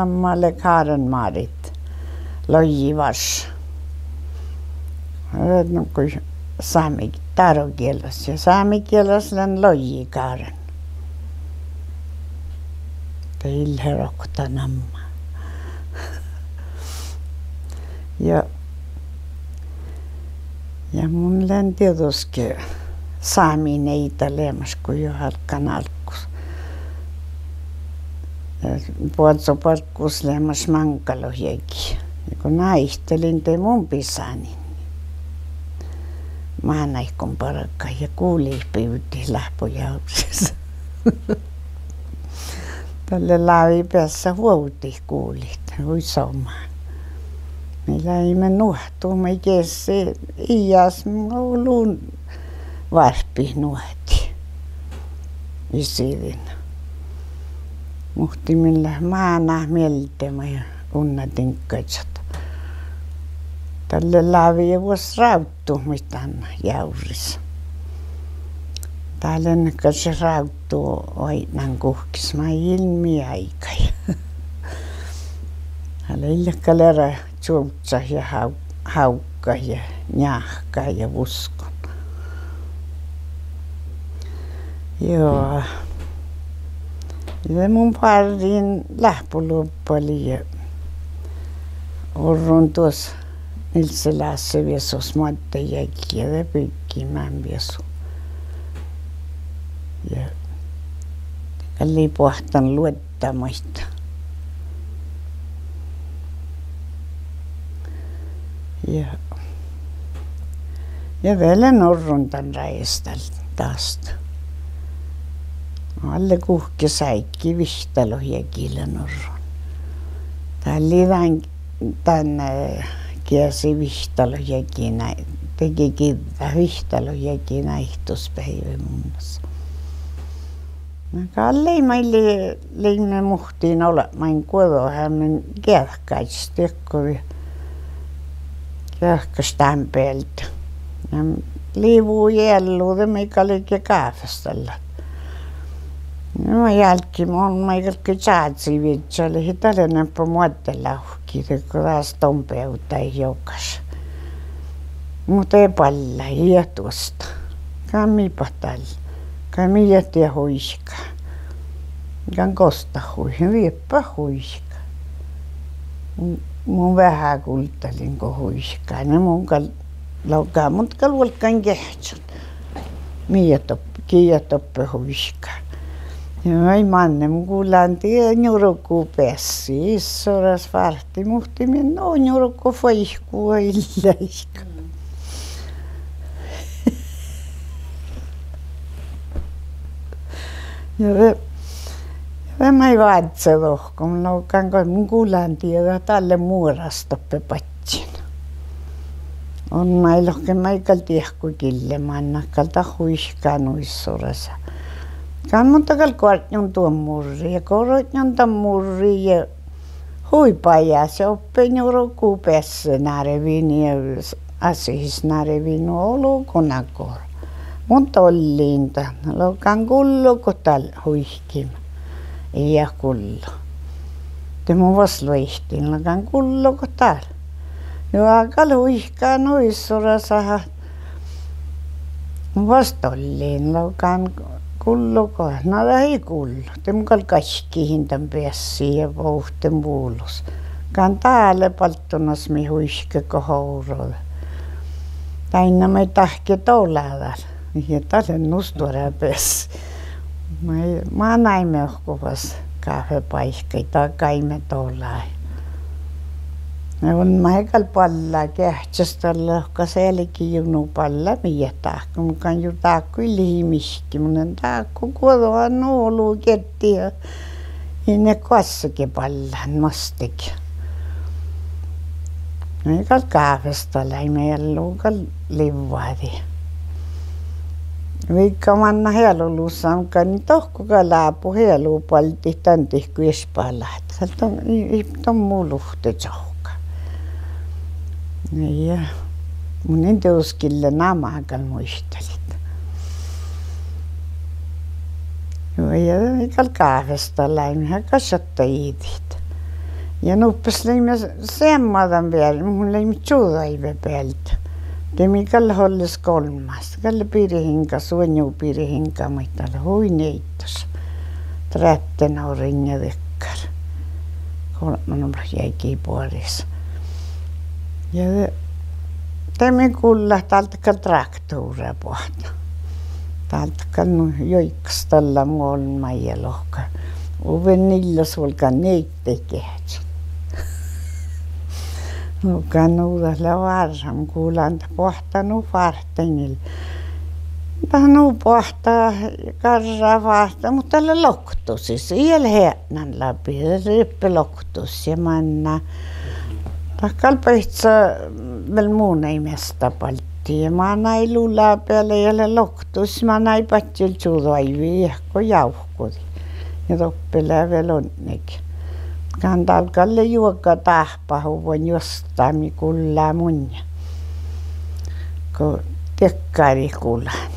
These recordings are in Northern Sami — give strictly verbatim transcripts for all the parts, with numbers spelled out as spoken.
Namma lea Káren Marit Lojivaš. Eh, nugo sámi-, dárogielas ja sámegielas lean Loji Káren. De ii leat okta namma. Ja, ja mun lean dieđusge sámi nieida leamaš go juo álggán álggos. Ja boazobarggus leamaš máŋgalogi jagi. Ja go náitalin de mun bisánin mánáiguin bargat ja gulit bivdit láhpojávris. Dalle lávii beassat vuovdit gulit, hui somá. Mii leimmet nuohttut maid geasi ijas, mun olu várpit nuohtii isidiin. Muhtumin leat mánát mielde maid unna diŋggažat. Dalle lávii vuos rávddut maid dan jávrris. Dat lea gašše rávddu oaidnán guhkes maid ii lean mii áiggái. Dat lei gal eará čuvžžat ja háv-, hávggat ja njáhkát ja vuskon. Juo. Ja de mun fárrejin láhpoluobbalii ja orron duos Nilsseláhce viesus moadde jagi ja de byggiimet viesu. Ja gal lei boahtán luodda maid. Ja, ja de lean orron dan rájes dal dás. Dalle guhkes áiggi, Vihtalot jagi lean orron. Dat lei dan, dan, eh, geasi Vihtalot jagi nai-, dego giđđat Vihtalot jagi náitusbeaivvi munnje. Na gal lei maid lei-, leimmet muhtin olbmáin guođoheamen geahkážis, diekko, geahkáš dán bealde. Ja livu ja eallu de maid galge gáfestallat. Ja maid álggii, mun maid galggai čázi viežžalit, dat lea eambbo moaddelávki, dego dás don beavdái jogaš. Muhto ballái ii duostta. Gal mii bat dal-, gal mii diet huiká. Gal gos dat hui-, dieppe huiká. Mun veahá guldalin go huiká. Na mun gal, logan, mun gal vuolggán geahččat. Mii dob-, gii doppe huiká. Ja vai manne, mun gulan die njurogubeassi, issoras vártti, muhto mii, no, njurogu faikku ii leaš. Ja de, ja de maid vázze dohko, mun logan go mun gulan die dat dalle muoras doppe badjin. Ii maid lohken maid gal diehko gille mannat, gal dat huiká nu issorasa. Gal mun dat gal goartnun duon murri ja goartnun dan murri ja hui bajás ja oppe njurogubeasse nárvin ja asihis nárvin, nu olu go na goar. Mun dollin dan, logan: Gullo go dál, huikima. Ii gullo. De mun fas luoitin, logan: Gullo go dál. Juo, gal huiká nu issorasa. Mun fas dollin, logan: Gullo go? Na dat ii gullo. De mun gal gaikkihin dan beassi ja bohten vulos. Gal dá lea baldonas mii huikká go hovro. Dainna maid dahke dola dal. Ja dat lea nu stuorra beassi. Maid, manaimet dohko fas gáfebáikái, dagaime dolai. Ja mun maid gal ballán, geahččastallan lohká: Sealgejuvvon ballá mii dáhkut. Mun gal juo dáhkui lei mihkkege, mun lean dáhkut guođo nu olu gieđe ja in leat goassege ballán mastege. Na gal gáfestalaimet, eallu gal livvadii. Viigga mannat ealulussan, gal dohko gal ábut ealu baldit dan dihte go iešpalat. Gal don, ii, ii don mu luhtte čohkkát. Ja mun in dieđusge gille namagain muitalit. Juo, ja gal gáfestalaimet, ha, gal šattai iđit. Ja nuppes leimmet seamma dan beare, mun leimmet čuođaivebealde. De mii gal olles golmmas, gal lea Birihinga, Suonju Birihinga, muittán dat hui nieiddas. Tretten åringer dakkár. Golbma nu jagi boaris. Ja de, de mii gullat dál dat gal traktora boahtá. Dál dat gal nu juoigas dallá mu olmmái ja lohká: Uven nillas vulgán nieiddat geahččat. Lohká: Nu dat lea várra, mun gulán dat boahtá nu fárttain. Dat nu boahtá, garra fárttain, muhto dat lea loktosis, ii leat eatnan lábbi, dat lea doppe loktos ja manná. Dat gal beassá vel mu nai measta balti ja manai lulabeale ja lea loktos, manai badjel čuođaivi, iehkot jávkkodit. Ja doppe lea vel odne ge. Dán dál gal lea juoga dáhpáhuvvon juostámi gullá munnje go diekkáriid gulan.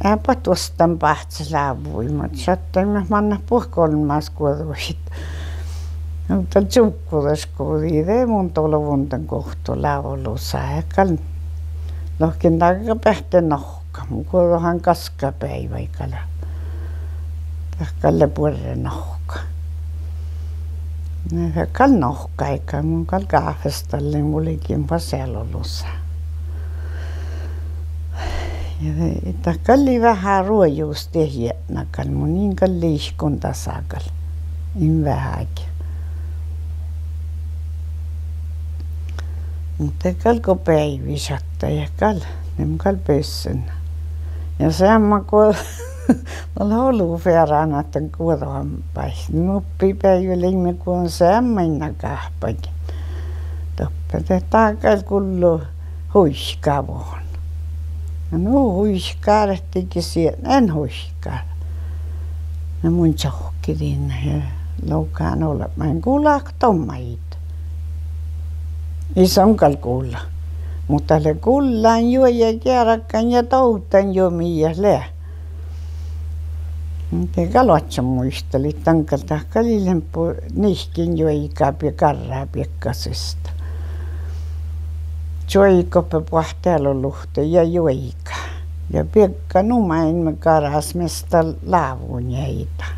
Eaba duostan báhcet lávui, muhto šattai mannat buot golmmas guođuhit. Nu dal čuvggodašgođii de mun dolvon dan guovtto lávolusa, gal lohken daga beatte nohkkat, mun guođohan gaskabeaivái gal. Dat gal lea buorre nohkka. Na dat gal nohkái gal, mun gal gáfestallen vulgen fas ealu lusa. Ja de, dat gal lei veahá ruojus diet eatna gal, mun in gal liikon dasa gal, in veahá ge. Muhto gal go beaivi šattai gal, de mun gal bessen. Ja seamma go dat lei olu fearán ahte guođohan báikčii, nuppi beaivvi leimmet guođon seamma in gáhpáge. Doppe de dat gal gullo huikavon. Ja nu huikadii ge sien, en huikada. Na mun čohkkidin ja lohken olbmáin: Gullat don maid? Ii son gal gula. Muhto dat lea gullan juojageargan ja dovddan juo mii lea. De gal oaččon muitalit dan gal, dat gal lei leppo nihkkin juoiga bie-, garra biegga sista. Čuoigope boahtá ealu luhtte ja juoiga. Ja biegga nu máilmmi garas measta lávun nieida.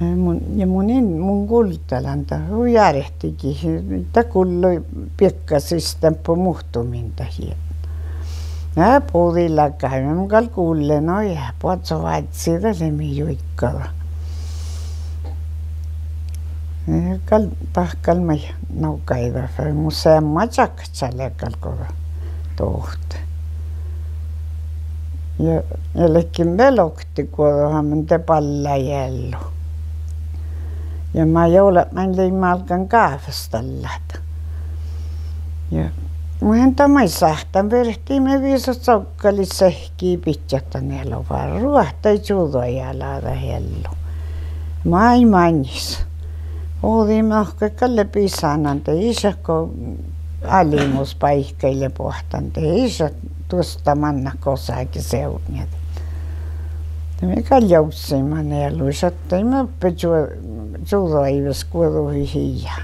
Ja mun, ja mun in, mun guldalan dat hui árdigi, dat gullo biegga sista leppo muhtumin dat jie. Ja bođii lagáime, mun gal gullen, no ja boazovažžii dat lei mii juoigada. Ja gal, dat gal maid nogai dat fas, mu seamma čakča lea gal go dohko. Ja, ja ledjen vel oktii guođohan de ballá eallu. Ja mii olbmáin leimmet álgán gáfestallat. Ja mun in dat maid sáhttán, fertiimet visot soggalit sehkii bidjat dan ealu fárra, ruohtai čuođai ala dat eallu. Mii maŋis. Ođiimet dohko gal lea bisánan de ii šat go alimus báikái lea boahtán de ii šat duostta mannat gosage seudnje. De mii gal jovssiimet ealu, šattaimet doppe čuo-, čuođaivves guođuhit ja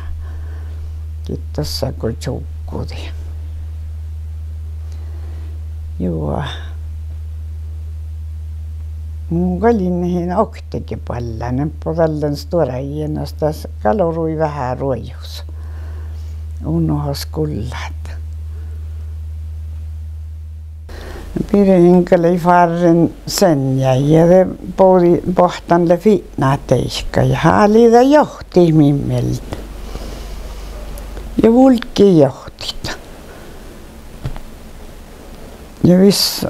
gitta dasa go čuvggodii. Juo. Mun gal in oktage ballán, leppo dalle stuorra jienas, das gal orui veahá ruojus. Unohas gullat. Birgit Inga lei fárren seanjái ja de bođii, boahtán lea fitnat deike ja háliidii johtit min mielde. Ja vulggii johtit. Ja vis-,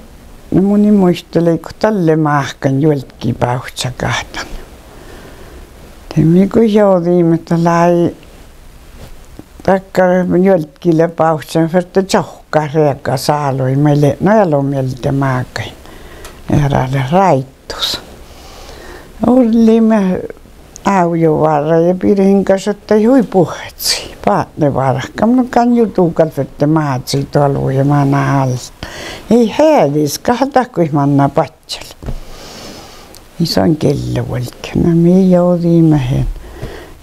na mun in muitala go dalle máhkán juolggibávcca gahtan. De mii go jođiimet dat lei dakkár juolggi lea bávcca, ferte čohkkát reaga sáluid maid lei, no, ealu mielde mágain. Eará lea ráiddus. Urraliimet ávjovárra ja Birgit Inga šattai hui buohcci, bátnevárra. Gal mun gal juo du gal ferte mázii dolvui ja mana alde. Ii heađis, gal dat goit manná badjel. Ii son gille vuolgge, na mii jođiimet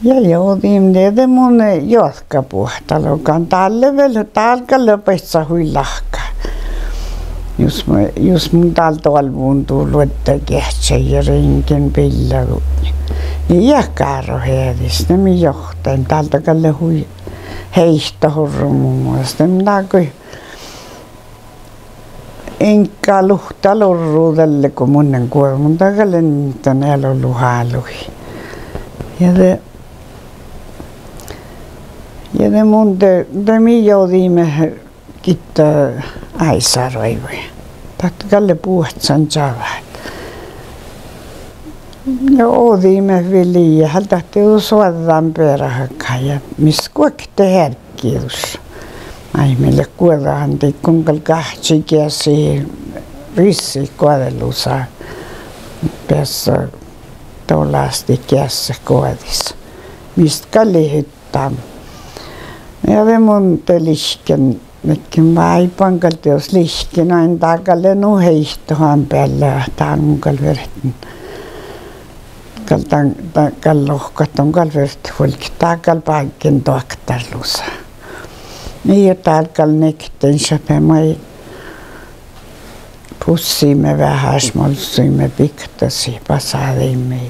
ja jođiimet, de mun joatkkabuohta logan dalle vel, dál gal lea beassá hui lahka. Jus mun, jus mun dál doalvvun du luoddageahčai ja riŋgen billadu. Ja ii gáro eadis, na mii johtain, dál dat gal lea hui heittot orru mu muittán, na go iŋgá luhtta orru dalle go mun lean guođas, mun dat gal lean dan ealu luhta álo. Ja de, ja de mun de, de mii jođiimet gitta áisaroaivvi. Dat gal lea buohccan čađa. Ja ođiimet vilii, ja dat dieđus oađđán bearahagá ja mis guokte hearggi dušše. Maid mii leat guođahan, dego gal gahčai geasi, vissi goađe lusa. Beassá dolastit geasset goađis. Mis gal lei hittán. Ja de mun de lihkken, lihkken váiban gal dieđus lihkken, oaidná dat gal lea nu heittohanbeallá, dat mun gal ferten, gal dan, dat gal lohkat don gal fertet vuolgit, dat gal bággin doaktára lusa. Ii dál gal niekten šat maid, bussiime veaháš, molssiime biktasiid, basadiime.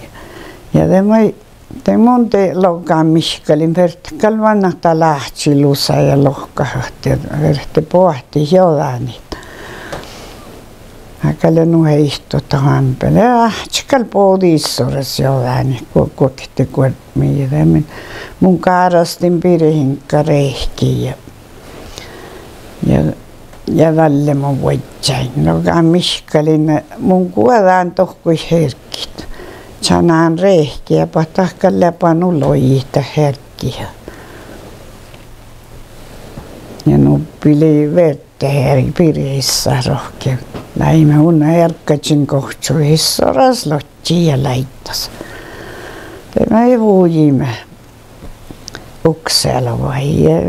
Ja de maid, de mun de logan Mihkkalii fertet gal mannat dat láhči lusa ja lohkat ahte ferte boahtit jođánit. Dat gal lea nu heittohanbeallá, ja áhčči gal bođii issoras jođánit, guo-, guokte gurbmii ja de min, mun gárastin birra iŋgá rehki ja, ja, ja dalle mun vuodjjáin. Logan Mihkkalii: Mun guođán dohko hearggit. Čanan rehki ja bat dat gal lea ba nu logi dat hearggi. Ja nubbi lei vieđe birra issá rohkki. Láviimet unna earggačin gohčodit issoras, ložžii ja láiddas. De mii vujiimet Uksealvái ja,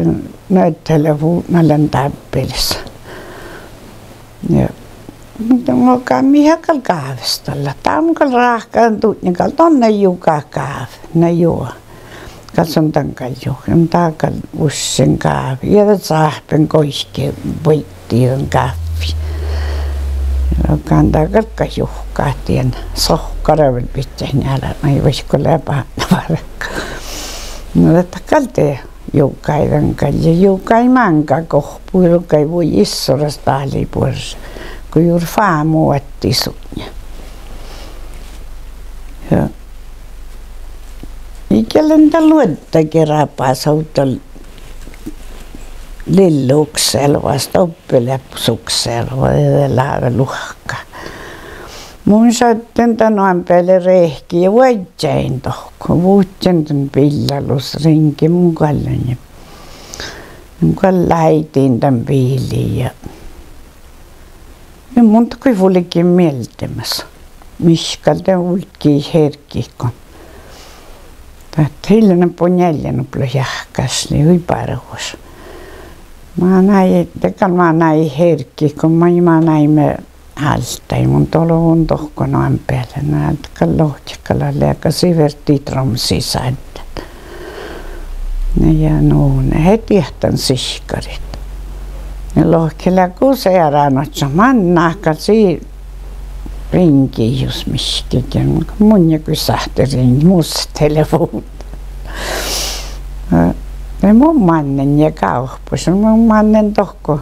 na telefovdna lean dábbelis. Ja, muhto logan mii gal gávestallat, dan gal ráhkadan dutnje gal don juo gáve, na juo. Gal son dan gal juo, dat gal vuššen gáve ja de cáhpen goike vuittii dan gávvi. Logan dat gal gal juhkat dien, sohkkara vel bidjat njeallát, maid vaikko lea bátnevárka. Na dat gal de juhkai dan gal ja juhkai máŋga gohpu, juhkai vuoi issoras dálii buorre go jur fámu oaddit sutnje. Ja ii ge lean dan luoddagearabas ovdal lillu Uksealvas, doppe-Leppos Uksealva, de láve luohkká. Mun šadden dan oammá beale rehki ja vuodjjájin dohko, vuhtten dan billalosa riŋge, mun gal lean ja, mun gal láidin dan biilii ja, ja mun dat go vulgen mielde mas. Mihkkal de vulggii hearggiiguin. Dat ii lean nuppo njeallje nuppelot jahkásaš, lei hui báruhaš. Manai, de gal manai hearggiiguin, maid manaimet áltái, mun dolvon dohko oammá beale, na gal lohket gal leaga sii fertii Tromsii sáddán. Na ja nu, ne diehtán sihkkarit. Ja lohke lea gus earánožžot, mannat gal sii riŋgii jus mihkkege, munnje gal sáhtte riŋ-, mus telefovdna. De mun mannen ja gávppašan, mun mannen dohko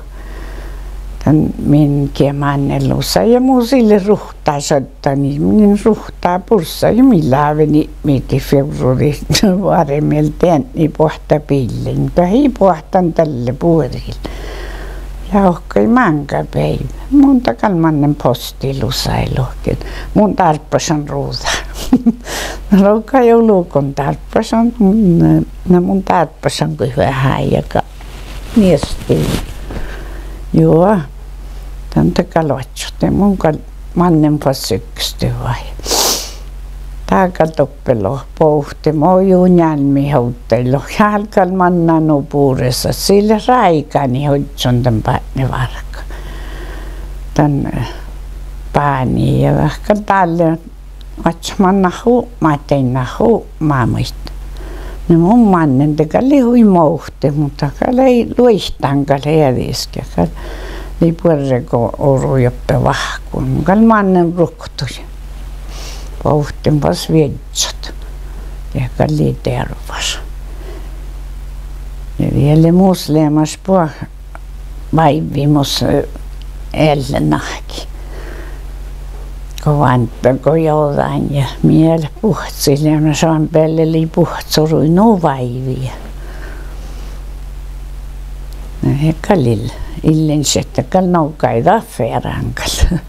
dan min ge mánnán lusa ja mus ii leat ruhta šaddá, min ruhta bursa ja mii láven ipmirdit, fievrridit, várra mielde eadni boahtá biillain, dat ii boahtán dalle buorit. Ja lohkai máŋga beaivve. Mun dat gal mannen postilusai lohken. Mun dárbbašan ruđa. Lohká: Jo, lugon dárbbašan. Na mun dárbbašan goit veahá ja gal niestii. Juo, dan dat gal oaččut, de mun gal mannen fas sykkestuvai. Dat gal doppe lohke bohte: Mo juo njálmmi ovdal, lohke, hál gal manná nu bures, sii leat ráigáni ožžon dan bátnevárka. Dan, eh, báni ja dat gal dalle Oaččut mannat hupmat, dien hupmat maid? Na mun mannen, de gal lei hui movtte, muhto gal lei luoitán gal eadis ge, gal lei buorre go oru doppe vahku, mun gal mannen ruoktot. Bohten fas viežžat. De gal lei dearvvaš. Ja de lea mus leamaš buot váivvi mus, eh, eallán nahkii. Go vánddá go jođán ja mii buohccit leamaš, oaidnabeale lei buohccoruid nu váivi. Na, gal ii, ii lean šat gal nogai dat fearán gal.